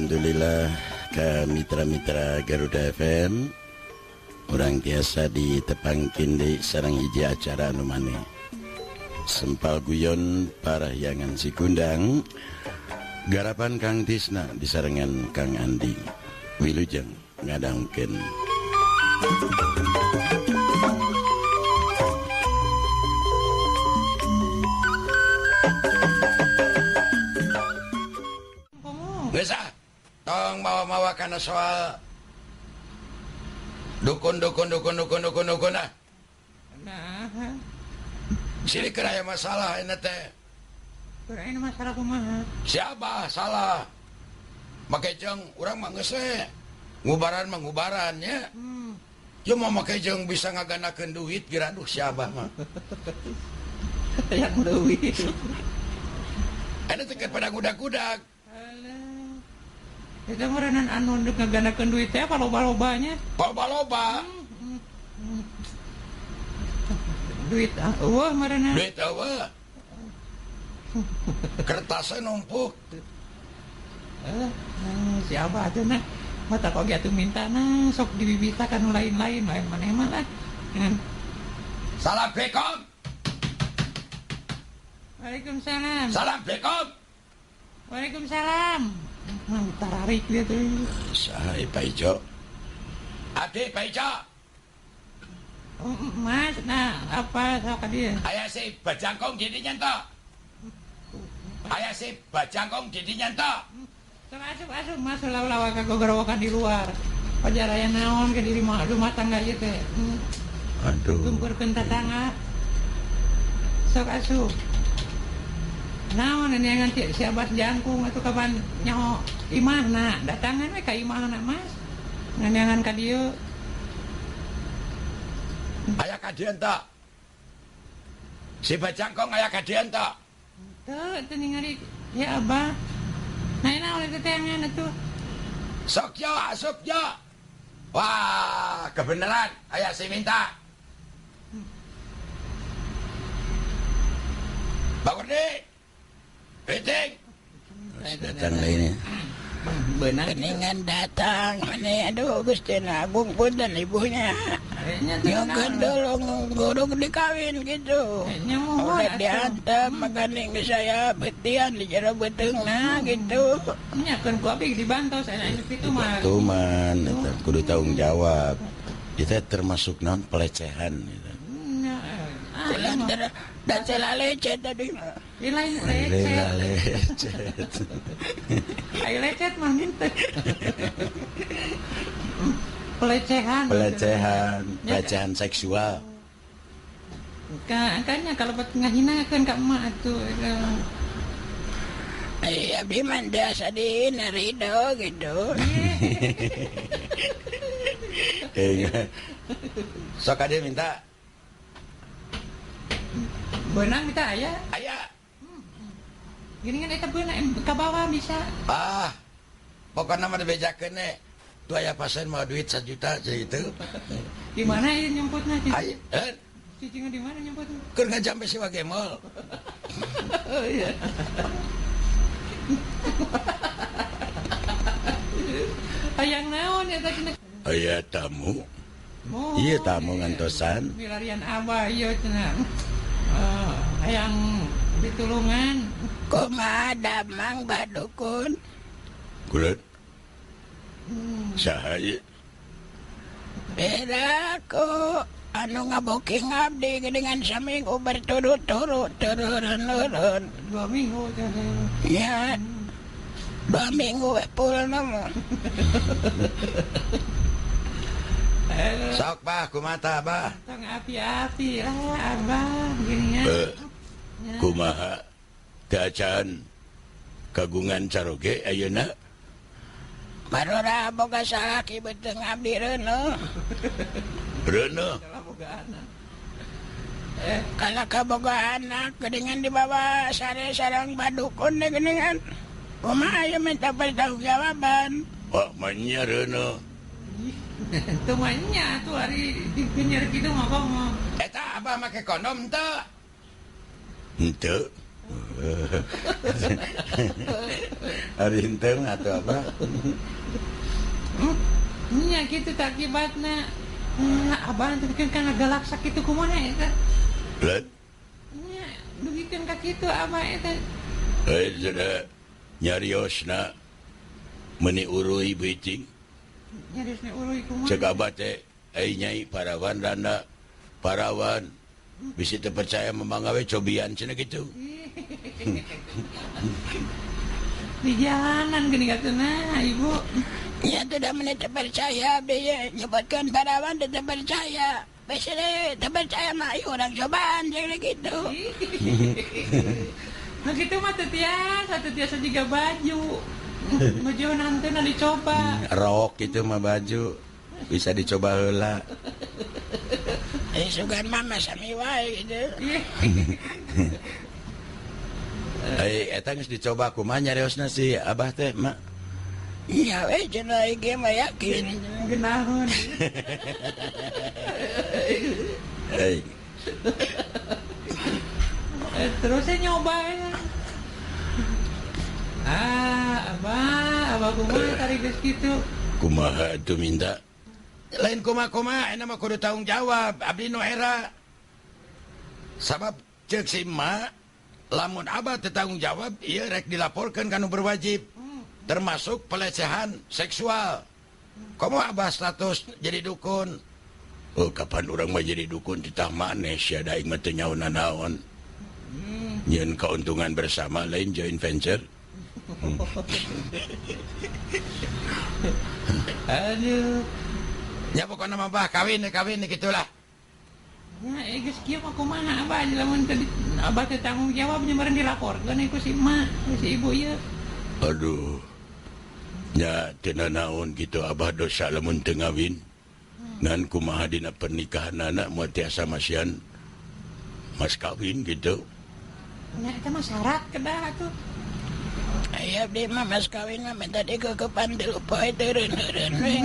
Alhamdulillah ka mitra-mitra Garuda FM urang tiasa ditepangkin deui sareng hiji acara anu maneh. Sempal guyon Parahyangan Sikundang garapan Kang Tisna disarengan Kang Andi. Wilujeng ngadangkeun. Geus ah, tong mawa-mawa kana soal dukun dukun dukun dukun dukun dukun ah. Nah, silih keur aya masalah ayeuna teh. Keur aya masalah kumaha? Siapa salah? Make jeung urang mah geus we. Ngubaran mah ngubaran nya. Ieu mah make jeung bisa ngaganakeun duit geura aduh si Abah mah. Yang leuwih. Eta teh keur pada ngudag-gudag. Itu meureunan anu ndek ngaganakeun duit teh apa loba-lobanya? Loba-loba. Duit eueuh meureunna. Duit eueuh. Kertasnya numpuk. Si Abah teh nah mata oge atuh minta nah sok dibibita ka nu lain-lain lain maneh mah lah. Assalamualaikum. Waalaikumsalam. Assalamualaikum. Waalaikumsalam. Tarik dia tuh. Saha Pak Ijo? Abdi Pak Ijo. Mas, nah apa sok dia? Aya si bajangkong di dinya ento. Aya si bajangkong di dinya ento. Sok asup-asup mas lawa-lawa kagogorowokan di luar. Pajar aya naon ke diri rumah tangga ieu teh. Aduh. Gempurkeun tatangga. Sok asup. Naon ini nganti si Abah jangkung atau kapan nyaho imahna datangan we ka imahna Mas. Nganyangan ka dieu. Aya ka dieu ento. Si bajangkong aya ka dieu ento. Teu teu ningali ya Abah. Nah naon eta teh ngan atuh. Sok yo asup yo. Wah, kebenaran aya si minta. Bawerdi. Piting. Datang lainnya. Benar. Keningan datang, mana aduh Gusti Agung punten ibunya. Nyungkeun dolong gurung dikawin gitu. Udah dihantam makaning saya betian di jero beuteungna gitu. Nya keun ku abdi dibantos aya kitu mah. Tuman eta kudu tanggung jawab. Kita termasuk naon pelecehan gitu. Lantar dan salah lecet tadi mah. Lain lecet. Ai lecet mah henteu. Pelecehan. Pelecehan, pelecehan seksual. Kayaknya kalau buat ngahinakeun ka emak atuh. Ai abdi mah biasa dihina ridho gitu. Sok ade minta. Benang minta aya. Aya. Gini kan eta beunang ka bawah bisa. Ah. Pokokna mah dibejakeun we. Tuh aya pasien mau duit 1 juta gitu. Di mana ieu nyemputna? Aya, eh. Cicingna di mana nyemputna? Keur ngajampe si Wagemol. Oh iya. Hayang naon eta cenah? Aya tamu. Iya tamu ngantosan. Milarian abah ieu cenah. Hayang ditulungan. Kumaha damang Bah Dukun? Kulit. Saha ieu? Beda ku anu ngaboking abdi geuningan saminggu berturut-turut turun-turun. 2 minggu cenah. Ya. 2 minggu we pulna mah. Sok bah kumaha bah? Tong api-api lah abah geuningan. Kumaha teu acan kagungan caroge ayeuna? Barora boga salaki beuteung abdi reuneuh. Reuneuh. Kalau kaboga anak geuningan dibawa sare sareng badukun deh geuningan. Kumaha ieu minta pertanggungjawaban? Wah, manya reuneuh. Teu manya tuh hari digenyer kitu mah komo. Eta abah make kondom teu? Henteu. Ari henteu atuh apa? Nya kitu tah akibatna. Abah teh kan ngagalak sakitu kumaha eta? Let. Nya dugikeun ka kitu abah eta. Heuh cenah nyariosna meuni uruy beuting. Nyariosna uruy kumaha? Cek abah teh ai nyai parawan randa parawan bisi teu percaya memang gawe cobian cenah kitu. Di jalanan gini katuna ibu. Ya tidak menit percaya dia nyebutkan parawan tidak percaya. Biasanya terpercaya mah orang cobaan jadi gitu. Nah gitu mah tetiasa juga baju. Baju nanti nanti dicoba. Rok itu mah baju bisa dicoba heula. Sugan mama sami wae gitu. Eta geus dicoba kumaha nyariosna si abah teh mak? Iya we cenah ieu mah yakin geunahun. Terus saya nyoba ya. Abah kumaha tarik geus kitu. Kumaha atuh minta? Lain kumaha-kumaha eta mah kudu tanggung jawab abdi nu era. Sabab ceuk si emak lamun abah teu tanggung jawab ieu rek dilaporkeun ka nu berwajib. Termasuk pelecehan seksual. Komo abah status jadi dukun. Oh kapan urang mah jadi dukun titah maneh sia da aing mah teu nyaho nanaon. Nyeun keuntungan bersama lain joint venture. Aduh. Ya pokokna mah bah kawin kitulah. Ya geus kieu mah kumaha abah lamun teu abah teu tanggung jawab nya meureun dilaporkeun ku si emak, ku si ibu ieu. Aduh. Nya teu nanaon kitu abah dosa lamun teu ngawin. Ngan kumaha dina pernikahanana moal tiasa masihan mas kawin gitu. Nya eta mah syarat kedah atuh. Aya abdi mah mas kawin mah minta dikekepan tilu poe teureun-eureun we.